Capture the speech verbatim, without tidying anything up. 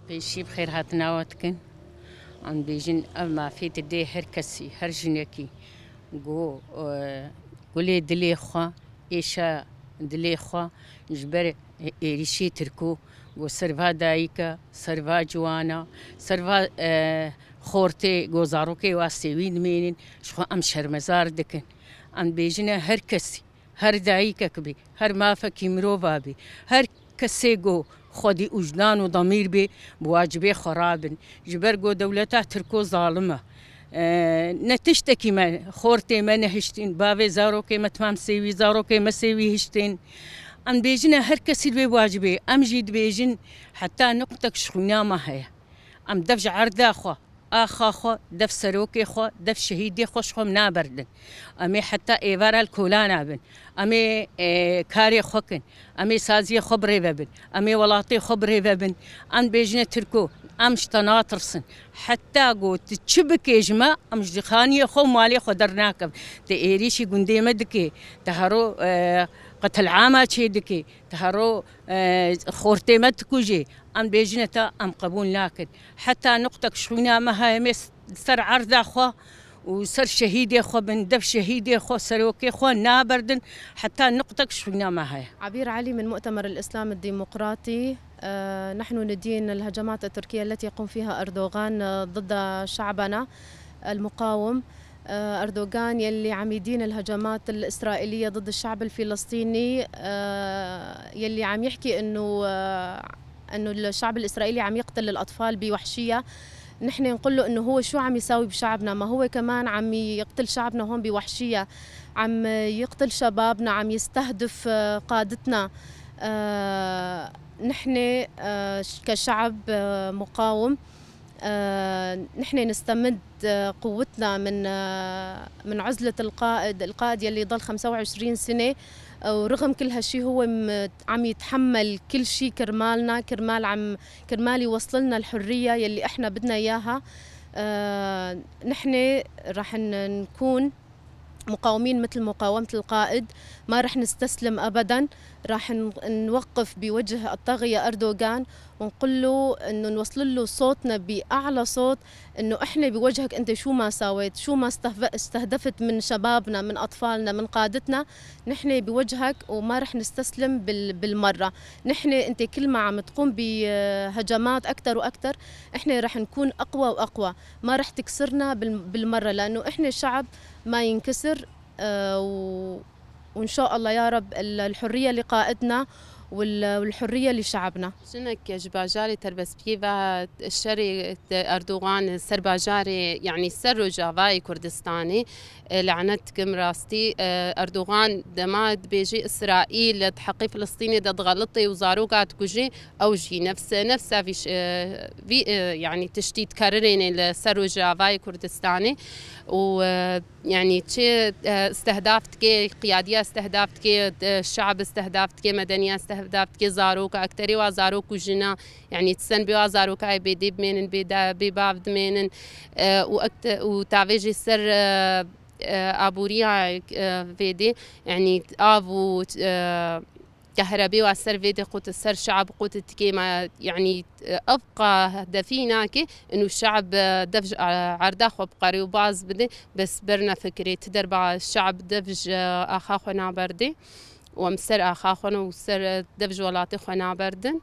Pêşî bi xêr hatina we dikin. Em dibêjin ev mafê didê her kesî, her jinekî ku, e, gulê dilê xwe, êşa dilê xwe ji ber êrîşê Tirko ku ser va dayika, ser va ciwana, ser va, e, xortê ku zarokê wa sêwî dimênin, ji xwe em şermezar dikin. Em dibêjine her kesî, her dayikek bî, her mafekî mirova bî, her kesê ku xwedî ûjdan û demîr bê, bi wacibê xwe rabin. Ji ber ku dewleta Tirko zalim e. E, ne tiştekî me, xortê me nehiştîn, bavê zarokê me temam sêwî, zarokê me sêwî hiştên. Em dibêjine her kesî li wê wacibê. Em jî dibêjin heta nuqtek ji xwîna me heye. Em dev ji erda xwe, axa xwe, dev serokê xwe, dev şehîdê xwe ji xwe naberdin. Em ê heta êvara li kolana bin. Em ê, e, karê xwe kin. Em ê saziyê xwe birêve bin. Em ê welatê xwe birêve bin. Em dibêjine Tirko, em ji te natirsin. Heta ku tu çi bikê ji me, em ji xaniyê xwe û malê xwe dernakevin. Tu êrîşî gundê me dikê, tu hero, e, qetilama çê dikê, tu hero, e, xortê me dikujê. Em dibêjine te, em qebûl nakin. Heta nuqtek ji xwîna me heye, em ê s-, ser erda xwe û ser şehîdê xwe bin, dev şehîdê xwe, serokê xwe naberdin, heta nuqtek ji xwîna me heye. عبير علي من مؤتمر الإسلام الديمقراطي. آه، نحن ندين الهجمات التركية التي يقوم فيها أردوغان، آه، ضد شعبنا المقاوم. آه، أردوغان يلي عم يدين الهجمات الإسرائيلية ضد الشعب الفلسطيني، آه، يلي عم يحكي إنه، آه، إنه الشعب الإسرائيلي عم يقتل الأطفال بوحشية. نحن نقول له إنه هو شو عم يساوي بشعبنا؟ ما هو كمان عم يقتل شعبنا هون بوحشية، عم يقتل شبابنا، عم يستهدف، آه، قادتنا. آه، نحن، آه، ش-، كشعب، آه، مقاوم، آه، نحن نستمد، آه، قوتنا من، آه، من عزلة القائد، القائد يلي ضل خمسة وعشرين سنة، آه، ورغم كل هالشي هو م-، عم يتحمل كل شي كرمالنا، كرمال عم، كرمال يوصلنا الحرية يلي إحنا بدنا إياها. آه، نحن رح ن-، نكون مقاومين متل مقاومة القائد، ما رح نستسلم أبدًا، رح ن-، نوقف بوجه الطاغية أردوغان ونقول له إنه نوصل له صوتنا بأعلى صوت، إنه إحنا بوجهك أنت شو ما ساويت، شو ما استهف-، استهدفت من شبابنا، من أطفالنا، من قادتنا، نحن بوجهك وما رح نستسلم بال-، بالمرة. نحن أنت كل ما عم تقوم بهجمات أكتر وأكتر، إحنا رح نكون أقوى وأقوى. ما رح تكسرنا بال-، بالمرة، لأنه إحنا شعب ما ينكسر، آه، و-، وإن شاء الله يا رب ال-، الحرية لقائدنا وال-، والحرية لشعبنا. Jinek ji bajarê Terbespiyê ve şerê Erdogan ser bajarê, yanî ser Rojavayê Kurdistanê, e, lanet dikim rastî. E, Erdogan dema dibêjî Îsraîl di heqê Filistînê de dixelitê û zaroka dikujê, ew jî nefse, nefsa vî ş-, e, vî, e, yanî tiştî dikarirêne li ser Rojavayê Kurdistanê û, e, yanî çi, e, istehdaf dike, qiyadiya istehdaf dike, e, şe'b istehdaf dike, medeniya istehdaf dike, zaroka, ekterê wa zarok û jina, yanî ti sen bê wa zaroka bê dê bimênin, bê da-, bê bav dimênin, e, û ekte-, û tavê jî ser, e, e, aboriya, e, vê dê, yanî av û, e, kehrebê wa ser vê dê qut, ser şe'b qut dikê me, yanî, e, evqa hedefî nake, inu şe'b, e, dev ji, e, erda xwe biqerê û baz bide, bes bernefikirê, ti derba şe'b dev ji, e, axa xwe naberdê û em ser axa xwe ne û ser, e, dev ji welatê xwe naberdin.